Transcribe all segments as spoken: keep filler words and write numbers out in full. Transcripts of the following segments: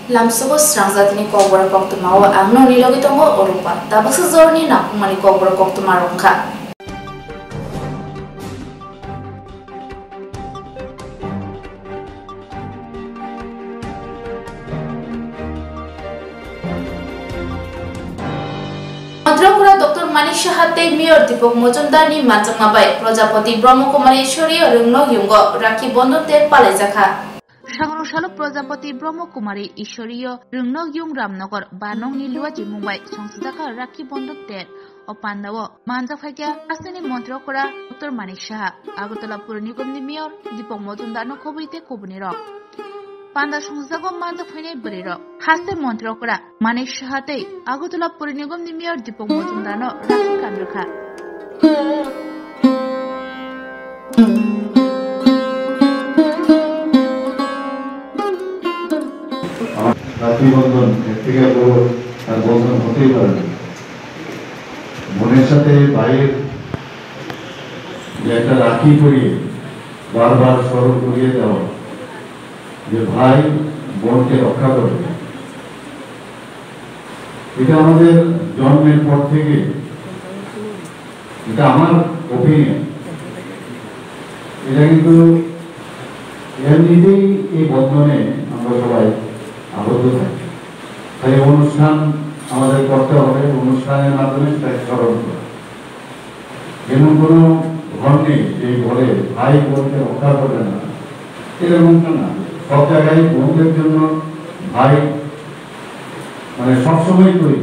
Lamsogo srang jatini kokborok koktwmao ang nokni logi tongo Orupa. Tabuksa jorni nangkukmani kokborok koktwma rok wngkha. Montri okra Doctor Manik Saha tei Mayor Deepak Majumdar ni manjakma bai Prajapati Brahma Kumari Ishwariya Rwngnok Yungo Rakhi Bondhon ter palaijakha. Sangrong salo Prajapati Brahma Kumari Ishwariya Rwngnok Yung Ramnagar ba nokni Luachi Mumbai songsijakha Rakhi Bondhon ter. O pandao manjak phaikha hasteni Montri okra Doctor Manik Saha, Agartala Pur Nigam ni Mayor Deepak Majumdar no khobwi tei kubuni rok. Panda songjago manjak phainai bwrwi rok. Haste Montri okra Manik Saha tei Agartala Pur Nigam ni Mayor Deepak Majumdar no rakhi kan rwkha. Rakhi বন্ধন এর থেকে বড় আর বন্ধন হতেই পারে না। বোনের সাথে ভাইয়ের যে একটা রাখি পরিয়ে বারবার স্মরণ করিয়ে দেওয়া যে ভাই বোনকে রক্ষা করবে, এটা আমাদের জন্মের পর থেকে, এটা আমার ওপিনিয়ন, এটা কিন্তু এমনিতেই এই বন্ধনে আমরা সবাই আবদ্ধ থাকি। তাই অনুষ্ঠান আমাদের করতে হবে, অনুষ্ঠানের মাধ্যমে সেটাকে স্মরণ করা। এমন কোনো ঘর নেই যে ঘরে ভাই বোনকে রক্ষা করবে না, এরকমটা না। সব জায়গায় বোনদের জন্য ভাই মানে সবসময় তৈরি,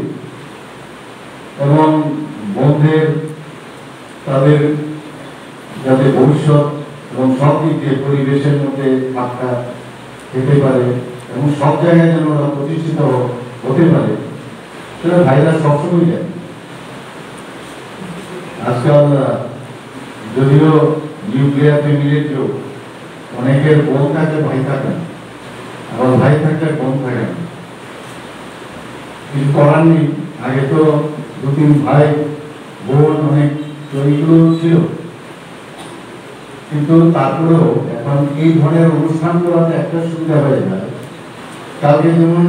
এবং বোনদের তাদের যাতে ভবিষ্যৎ এবং সব দিক দিয়ে পরিবেশের মধ্যে খাপ খায় খেতে পারে এবং সব জায়গায় যেন ওরা প্রতিষ্ঠিত হ-, হতে পারে, সেটা ভাইরা সবসময় দেন। আজকাল, আহ, যদিও নিউক্লিয়ার ফ্যামিলির যুগ, অনেকের বোন থাকে, ভাই থাকে না, আবার ভাই থাকলে বোন থাকে না। কিছু করার নেই। আগে তো দু তিন ভাই বোন অনেক তো এইগুলো ছিল, কিন্তু তারপরেও এখন এই ধরনের অনুষ্ঠান করাতে একটা সুবিধা হয়ে যায়। কালকে যেমন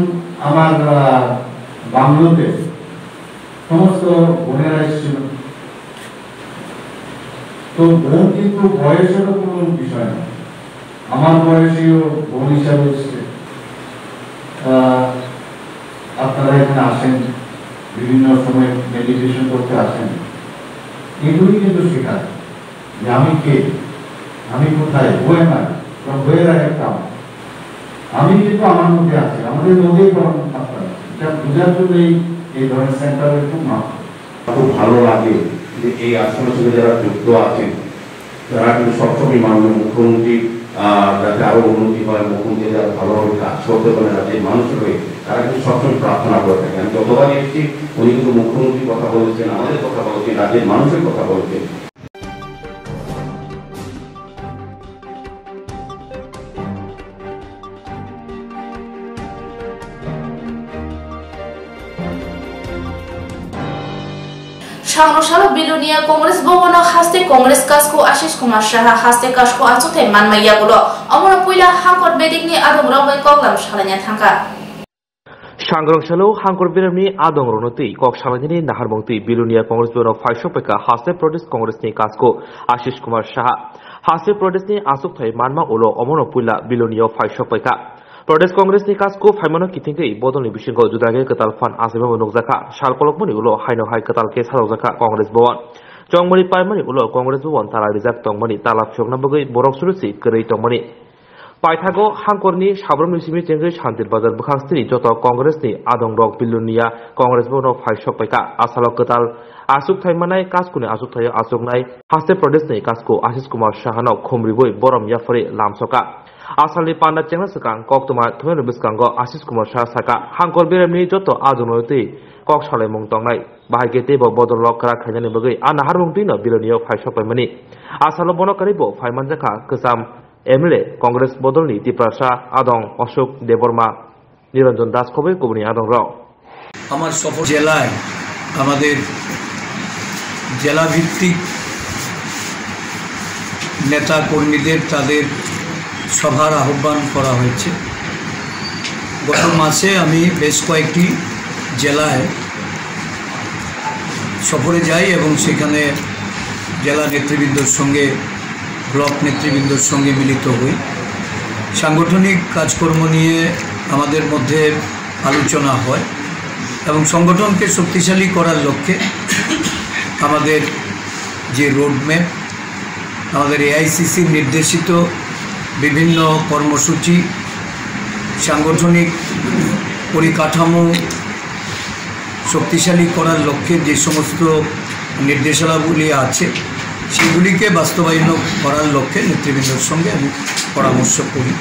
আমার, আহ, বাংলোতে সমস্ত বোনেরা এসেছিল, তো বোন কিন্তু বয়সেরও কোনো বিষয় না, আমার বয়সীও বোন হিসাবে এসছে। আহ, আপনারা এখানে আসেন, বিভিন্ন সময় মেডিটেশন করতে আসেন, এগুলি কিন্তু শেখায় যে আমি কে, আমি কোথায়, who am I, from where I have come। আমি কিন্তু আমার মধ্যে আছি, আমাদের মধ্যেই পরম আত্মা আছে। এটা বোঝার জন্যই এই ধরনের সেন্টারের খুব মাহাত্ম্য। খুব ভালো লাগে যে এই আশ্রমের সঙ্গে যারা যুক্ত আছেন, তারা কিন্তু সবসময় মাননীয় মুখ্যমন্ত্রী, আহ, যাতে আরো উন্নতি হয়, মুখ্যমন্ত্রী যাতে ভালোভাবে কাজ করতে পারেন রাজ্যের মানুষের হয়ে, তারা কিন্তু সবসময় প্রার্থনা করে থাকেন। আমি যতবার এসেছি, উনি কিন্তু মুখ্যমন্ত্রীর কথা বলেছেন, আমাদের কথা বলেছেন, রাজ্যের মানুষের কথা বলেছেন। Sangrong salo Bilonia Congress Bhavan o haste Congress kasku Ashish Kumar Saha haste kasku achukthai manma yagulo omono puila hangkor bedikni adongrok bai koklam salaina thangkha. Sangrong salo hangkor beremni adongrokno twi kok salainani naharmung twi Bilonia Congress Bhavan o phaisok paikha haste Pradesh Congress ni kasku Ashish Kumar Saha. Haste Pradesh ni achukthai manma ulo omono puila Bilonia o phaisok paikha. Pradesh Congress ni kasku phaimano kitingwi bodolni bisingo juda khe kwtal phan achaimabo nukjakha. Sal kolokmani ulo haino hai kwtal khe sajokjakha Congress Bhavan. Chongmani paimani ulo Congress Bhavan tala rijak tongmani tala phiyokna bagwi borok suri se kwrwi tongmani. Paithago hangkorni sabrumni simi chengwi Santir Bazar bwkhak sini joto Congress ni adongrok Bilonia Congress Bhavan o phaisok paikha. Asalo kwtal achukthai manai kaskuni achukthai o achuknai haste Pradesh ni kasku Ashish Kumar Saha no khumriwi borom yaphari lamsoka. Asalni panda chengna swkang koktwma thumnairokni bwskango Ashish Kumar Saha saka, hangkor beremni joto adongrokno twi kok salaimung tongnai, bahai khe teibo bodolno kwrak khainani bagwi a naharmung twino Bilonia o phaisok paimani. Asalo bono kwrwi bo phai manjakha kwcham M L A Congress bodolni Tiprasa adong Ashok Debbarma, Niranjan Das khobwi kubuni adongrok. আমার সফর জেলায় আমাদের জেলাভিত্তিক নেতা কর্মীদের তাদের সভার আহ্বান করা হয়েছে। গত মাসে আমি বেশ কয়েকটি জেলায় সফরে যাই এবং সেখানে জেলা নেতৃবৃন্দর সঙ্গে, ব্লক নেতৃবৃন্দর সঙ্গে মিলিত হই। সাংগঠনিক কাজকর্ম নিয়ে আমাদের মধ্যে আলোচনা হয় এবং সংগঠনকে শক্তিশালী করার লক্ষ্যে আমাদের যে রোডম্যাপ, আমাদের এআইসিসির নির্দেশিত বিভিন্ন কর্মসূচি, সাংগঠনিক পরিকাঠামো শক্তিশালী করার লক্ষ্যে যে সমস্ত নির্দেশনাগুলি আছে, সেগুলিকে বাস্তবায়ন করার লক্ষ্যে নেতৃবৃন্দর সঙ্গে আমি পরামর্শ করি।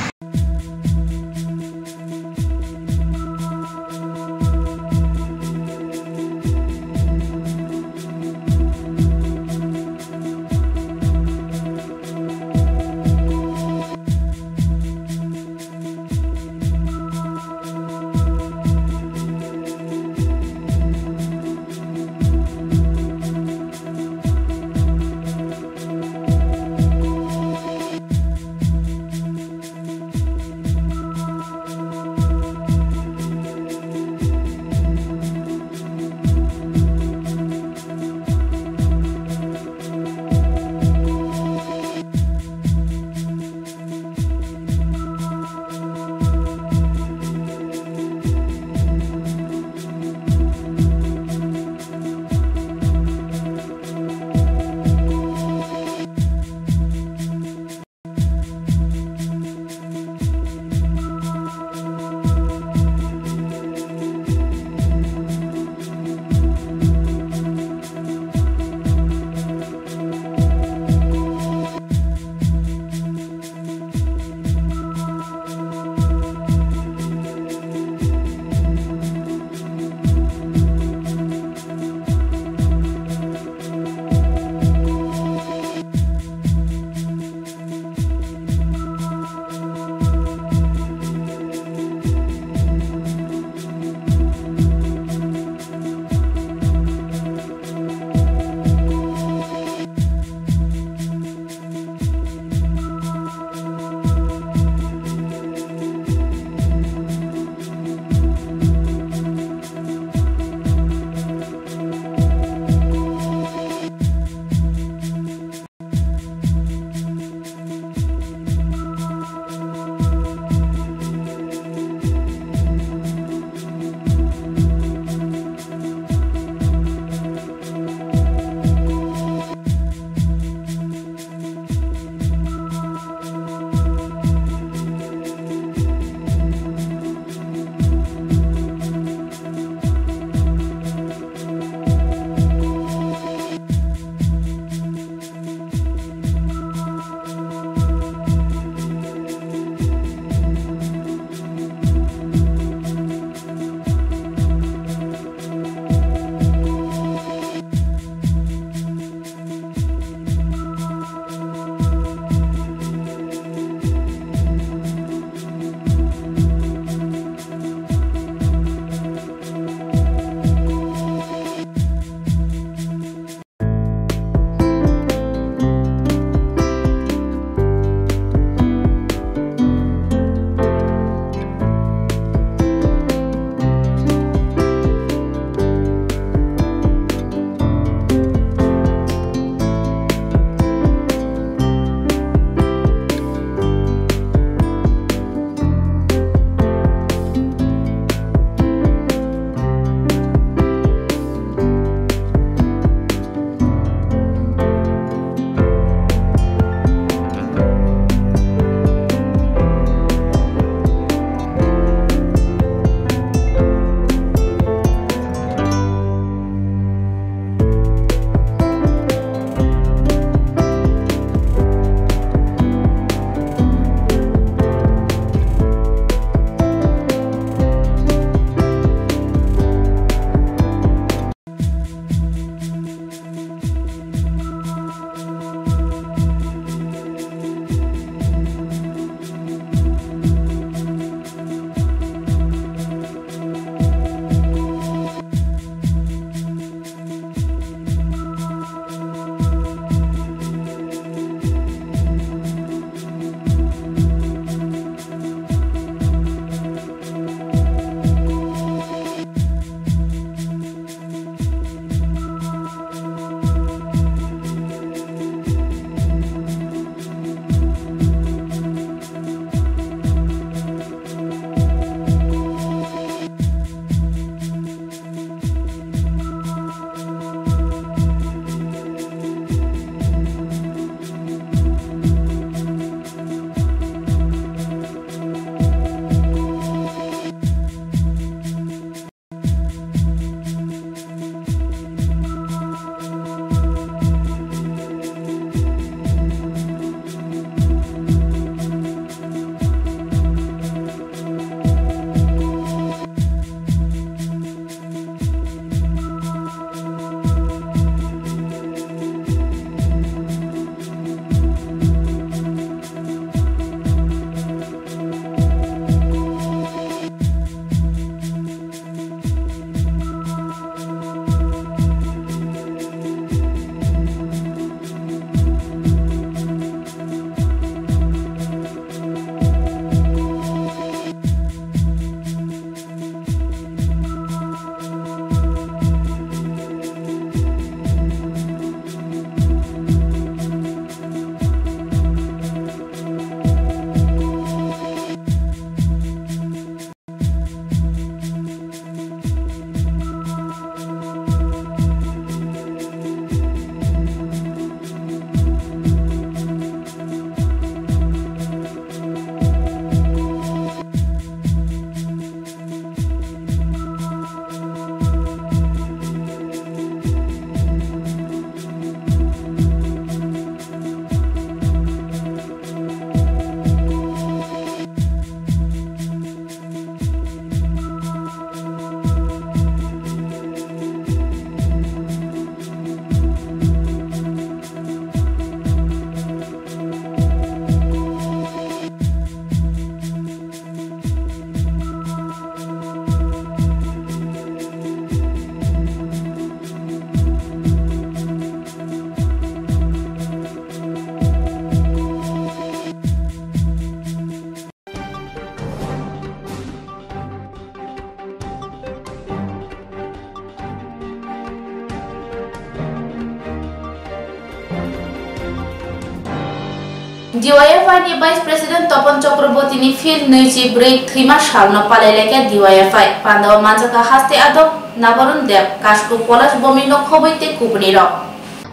D Y F I ni Vice President Topon Chakraborty ni phil nui chi bwrwi thwima salno palailaikha D Y F I. Pandao manjakha haste adok Nabarun Deb, Kasku Polash Bomino khobwi tei kubunirok.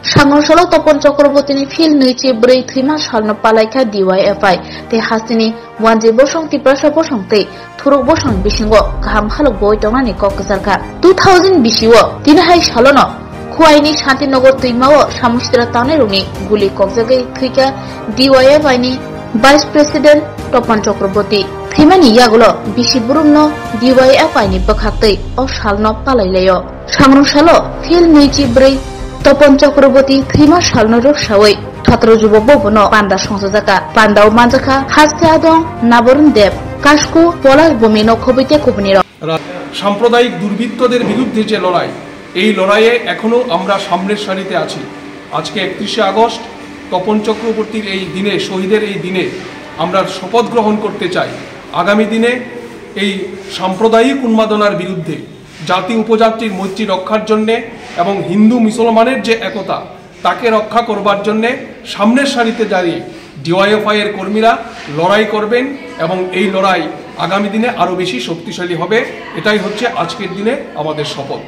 Sangrong salo Topon Chakraborty ni phil nui chi bwrwi thwima salno palaikha D Y F I tei hasteni Wanjwi Bosong, Tiprasa Bosong tei Thuruk Bosong bisingo kaham halok boi tongnani kok kwcharkha. Two thousand bisio tini hai salono Khwaini Shantinagar twimao samung sitra tangnairokni guli kokjagwi thwikha D Y F I ni Vice President Topon Chakraborty. Thwimani yagulo bisi burumno D Y F I ni bwkhaktwi o salno palailaio. Sangrong salo phil nui chi bwrwi Topon Chakraborty thwima salno rwksawi sotro jubok bo bono panda songchajakha. Pandao manjakha haste adong Nabarun Deb, Kasku Polash Bomino khobwi tei kubunirok. রা-, সাম্প্রদায়িক দুর্বৃত্তদের বিরুদ্ধে যে লড়াই, এই লড়াইয়ে এখনও আমরা সামনের সারিতে আছি। আজকে একত্রিশে আগস্ট তপন চক্রবর্তীর এই দিনে, শহীদের এই দিনে আমরা শপথ গ্রহণ করতে চাই। আগামী দিনে এই সাম্প্রদায়িক উন্মাদনার বিরুদ্ধে, জাতি উপজাতির মৈত্রী রক্ষার জন্যে এবং হিন্দু মুসলমানের যে একতা, তাকে রক্ষা করবার জন্যে সামনের সারিতে দাঁড়িয়ে ডিওয়াইএফআই এর কর্মীরা লড়াই করবেন এবং এই লড়াই আগামী দিনে আরও বেশি শক্তিশালী হবে। এটাই হচ্ছে আজকের দিনে আমাদের শপথ।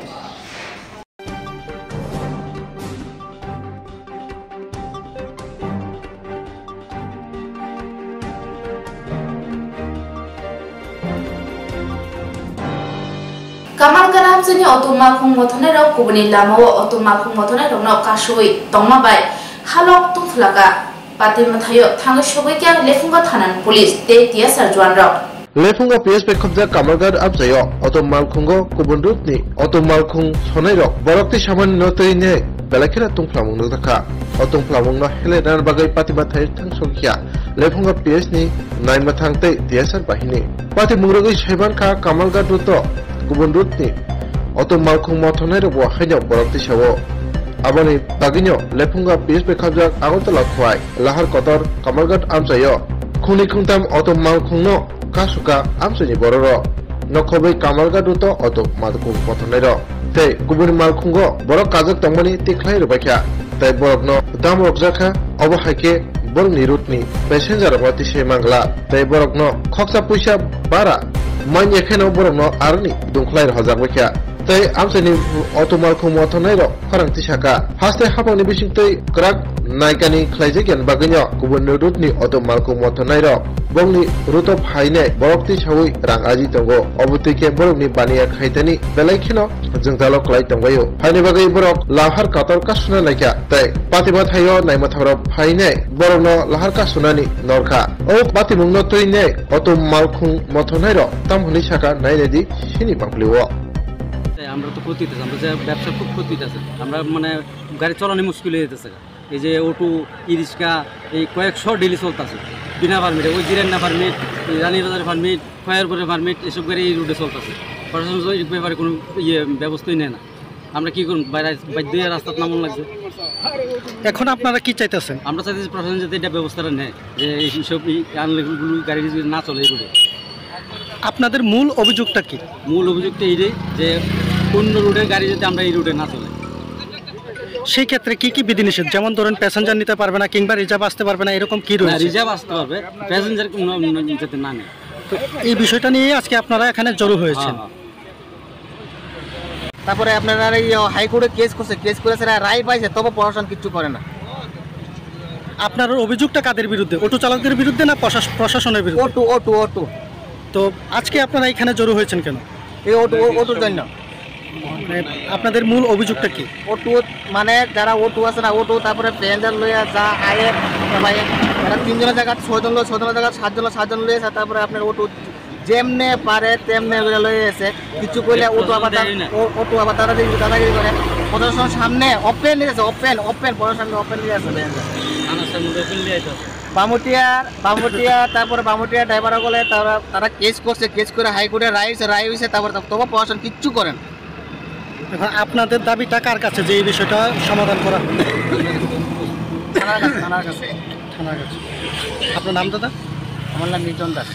Kamalghat amchaini auto malkhung mothonai rok kubuni lama o auto malkhung mothonai rokno kasui tongma bai halok tungphulaka. Pati mwthaio thangwi sogwi khe Lephungo thanani police tei T S R juan rok. Lephungo P S bai khobjak Kamalghat amchaio auto malkhungo kubun route ni auto malkhung sonai rok borok tei samani no twi ne belai kheno tungphlamung nukjakha. O tungphlamung no hele nani bagwi patima thai thang sokya Lephungo P S ni naima thang tei T S R bahini. Pati mungrogwi saimankha Kamalghat route o kubun route ni auto malkhung mothonai rok bo haino borok tisao. Aboni bagwino Lephungo P S bai khobjak Agartala Khwai Lahar Kotor Kamalghat amchaio khungni khungtam auto malkhungno kasuka amchaini bororok. Nokhobwi Kamalghat route o auto malkhung mothonai rok tei kubuni malkhungo borok kajak tongmani tikhlai rwbaikha tei borokno dam rokjakha, obo hai khe borokni route ni passenger rokno tisai mangla tei borokno khoksa puisa bara manya kheno borokno aroni dungkhlai rwhajak baikha tei amchaini auto malkhung mothonai rok khorang tisaka. Haste hapangni bisingtwi kwrak naikani khlaijak yani bagwino kubun route ni auto malkhung mothonai rok bongni route o phainai borok tisawi rang aji tongo. Obo twi khe borokni baniya khaitani belai kheno jwngjalo kwlai tongbaio. Haini bagwi borok lahar kotor kasuna naikha tei patima thaio naima thairok phainai borokno lahar kasunani norkha. O patimungno twinai auto malkhung mothonai rok tam hwnwi saka nainai di sini bangpli o. তাই আমরা তো ক্ষতিতে আছি, আমরা যে ব্যবসা খুব ক্ষতিতে আছে। আমরা মানে গাড়ি চালানো মুশকিল হয়ে যেতেছে। এই যে অটো, ই রিক্সা, এই কয়েকশো ডেইলি চলতেছে বিনা পারমিটে। ওই জিরান্না পারমিট, এই রানীবাজার পারমিট, খয়েরপুরের পারমিট, এসব গাড়ি এই রোডে চলতেছে। প্রশাসন তো এই ব্যাপারে কোনো ইয়ে ব্যবস্থাই নেয় না। আমরা কি করুন, বাইরে বাধ্য হয়ে রাস্তাত নামন লাগছে। এখন আপনারা কি চাইতেছেন? আমরা চাইতেছি প্রশাসন যাতে এটা ব্যবস্থাটা নেয়, যে এইসব এই আনলিমিটেডগুলো গাড়ি যদি না চলে এই রোডে। আপনাদের মূল অভিযোগটা কি? মূল অভিযোগটা এইটাই যে অন্য রোডের গাড়ি যাতে আমরা এই রোডে না চলে। সেই ক্ষেত্রে কি কি বিধিনিষেধ, যেমন ধরেন প্যাসেঞ্জার নিতে পারবে না কিংবা রিজার্ভ আসতে পারবে না, এরকম কি না, রয়েছে? রিজার্ভ আসতে পারবে, প্যাসেঞ্জার কোনো, কোনো যাতে না নেয়। তো এই বিষয়টা নিয়ে আজকে আপনারা এখানে জড়ো হয়েছেন। হ্যাঁ, হ্যাঁ। তারপরে আপনারা এই হাইকোর্টে কেস করছে, কেস করে সেটা রায় পাইছে, তবু প্রশাসন কিচ্ছু করে না। আপনার অভিযোগটা কাদের বিরুদ্ধে? অটো চালকদের বিরুদ্ধে না প্রশাস-, প্রশাসনের বিরুদ্ধে? Auto, auto, auto. তো আজকে আপনারা এখানে জড়ো হয়েছেন কেন? এই অটো, অ-, অটোর জন্য। মানে, আপনাদের মূল অভিযোগটা কি? অটো মানে যারা অটো আছে না, অটো, তারপরে প্যাসেঞ্জার লইয়া যা আয়ে, ভাই, এরা তিনজনের জায়গা ছয়জন লয়, ছয়জনের জায়গা সাতজন লয়, সাতজন লইয়া যায়, তারপরে আপনার অটো যেমনে পারে তেমনে করে লইয়া গেছে। কিছু কইলে অটো আবার তা-, অ-, অটো আবার দাদাগিরি, দাদাগিরি করে। প্রশাসনের সামনে ওপেন নিয়ে আছে, ওপেন, ওপেন, প্রশাসনের সামনে ওপেন নিয়ে আছে। বামুটিয়ার, বামুটিয়া, তারপরে বামুটিয়া ড্রাইভার বলে তারা, তারা কেস করছে, কেস করে হাইকোর্টে রায় হয়েছে, রায় হয়েছে, তারপরে তবু প্রশাসন কিচ্ছু করেন। এখন আপনাদের দাবিটা কার কাছে যে এই বিষয়টা সমাধান করা হবে? থানার কাছে, থানার কাছে। থানার কাছে। আপনার নাম দাদা? আমার নাম নির্জন Das.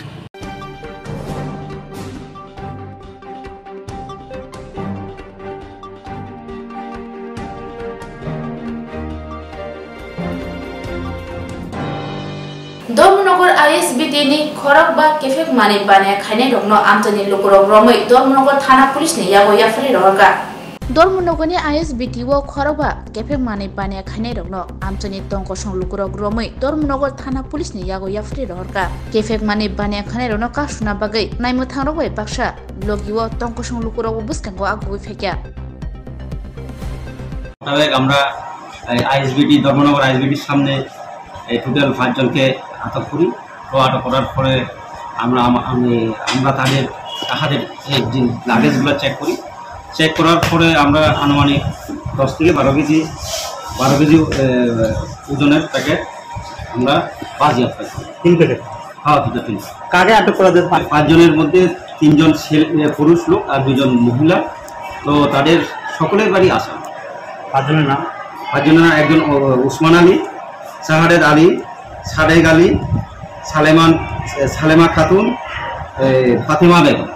S B T ni khorok ba kephek manwi baniya khainai rokno amchaini lukurok romwi Dharmanagar thana police ni yago yaphari rohorkha. Dharmanagar ni I S B T o khorok ba kephek manwi baniya khainai rokno amchaini tongkosong lukurok romwi Dharmanagar thana police ni yago yaphari rohorkha. Kephek manwi baniya khainai rokno kasuna bagwi naimwthang rok bai baksa logi o tongkosong lukurok bo bwskango agugwi phaikha. মোতাবেক আমরা এই আইএসবিটি, ধর্মনগর আইএসবিটির সামনে এই টোটাল পাঁচজনকে আটক করি। তো আটক করার পরে আমরা, আম-, আমি, আমরা তাদের, তাদের এই যে লাগেজগুলো চেক করি। চেক করার পরে আমরা আনুমানিক দশ থেকে বারো কেজি, বারো কেজি, এ, ওজনের প্যাকেট আমরা বাজেয়াপ্ত করি। তিন প্যাকেট? হ্যাঁ, দুটো তিন। কাকে আটক করা হয়েছে? পাঁচজনের মধ্যে তিনজন ছেলে, এ, পুরুষ লোক আর দুজন মহিলা। তো তাদের সকলের বাড়ি আসাম। পাঁচজনের নাম? পাঁচজনের নাম একজন ও-, উসমান আলী, সাহারেদ আলী, সাদেক আলী, সালেমান, এ, সালেমা খাতুন, এ, ফাতেমা Begum.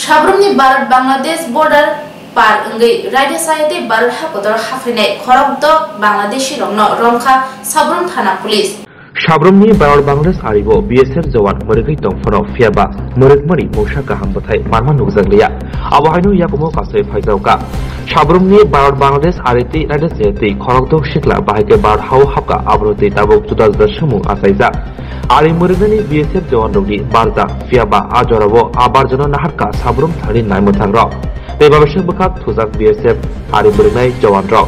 Sabrumni Bharat Bangladesh border par wngwi raida saya tei Bharat hakotor haphainai khorokdok Bangladeshi rokno romkha Sabrum thana police. Sabrumni Bharat Bangladesh ario B S F jawan mwrwgwi tong phano phiyaba mwrwkmani mungsa kaham bwthai manma nukjak liya. Abo haino yakumo kasui phaijaokha. Sabrumni Bharat Bangladesh ari tei raida saya tei khorokdok sikla bahai khe Bharat hao hapkha, abono tei tabuk juda juda swngmung achaijak. Ari mwrwknani B S F jawanrokni barja, phiyaba a jorao a barjano naharkha Sabrum thanani naimwthangrok. Tei babaswk bwkhak thujak B S F ari mwrwknai jawanrok.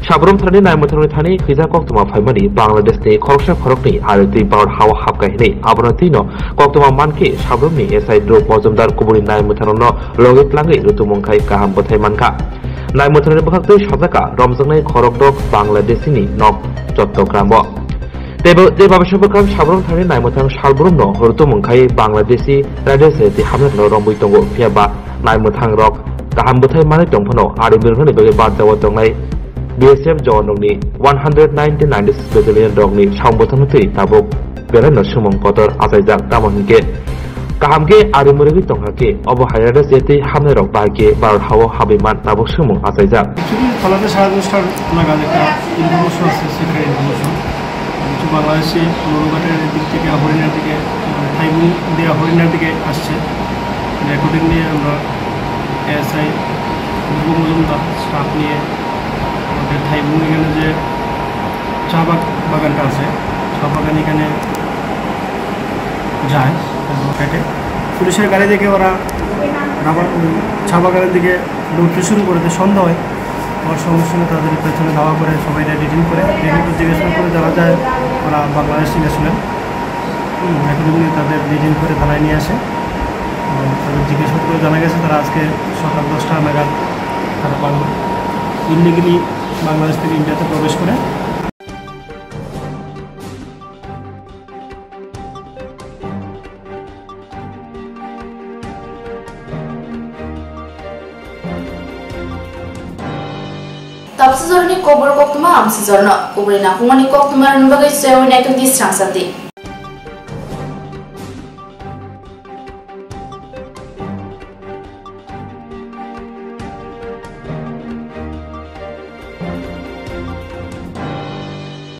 Sabrum thanani naimwthangrokni thani khwija koktwma phaimani Bangladeshni khoroksa khoroknwi ari tei Bharat hao hapkha hinwi abono twino koktwma mankhe Sabrumni S I Dhruv Majumdar kubuni naimwthangrokno logi tlangwi rutumung khai kaham bwthai mankha. Naimwthangrokni bwkhaktwi sajak kha romjaknai khorokdok Bangladeshini nok Chottogramo. Tei bo, tei babaswk bwkhak Sabrum thani naimwthang Salbrumno rutumung khai Bangladeshi raida saya tei hamjakno romwi tongo, phiyaba naimwthangrok kaham bwthai manwi tong phano ari mwrwknani bagwi barjao tongnai B S F jawanrokni one hundred ninety-nine Battalion rokni samung bwthangno twi tabuk belaino swngmung kotor achaijak, tamo hinkhe kaham khe ari mwrwgwi tongkha khe obo hai raida saya tei hamnairok bahai khe Bharat hao habwi man tabuk swngmung achaijak. Actually, tholade সাড়ে দশটার নাগাদ একটা ইনফরমেশন আছে, secret information. কিছু বাংলাদেশি মনুঘাটের দিক থেকে হরিণার দিকে, মানে, থাইবুং দিয়ে হরিণার দিকে আসছে। মানে, অ্যাকর্ডিংলি আমরা এএসআই ধ্রুব মজুমদার স্টাফ নিয়ে আমাদের থাইবুং এখানে যে চা বাগ-, বাগানটা আছে, চা বাগান এখানে যায় এবং কেটে পুলিশের গাড়ি দেখে ওরা রাবার, উম, চা বাগানের দিকে দৌড়তে শুরু করে দেয়। সন্ধ্যা হয়, হওয়ার সঙ্গে সঙ্গে তাদের পেছনে ধাওয়া করে সবাইকে ডিটেইন করে, ডিটেইন করে জিজ্ঞাসা করে জানা যায় ওরা বাংলাদেশি ন্যাশনাল। হুম, এখন এমনি তাদের ডিটেইন করে থানায় নিয়ে আসে। এবং তাদের জিজ্ঞাসা করে জানা গেছে তারা আজকে সকাল দশটা নাগাদ তারা বাংলা, ইলিগালি বাংলাদেশ থেকে ইন্ডিয়াতে প্রবেশ করে। Tapsajorni kobor koktwma amsajorno kubuni nakhungmani koktwma rwna bagwi swiwi naitokdi srang sandi.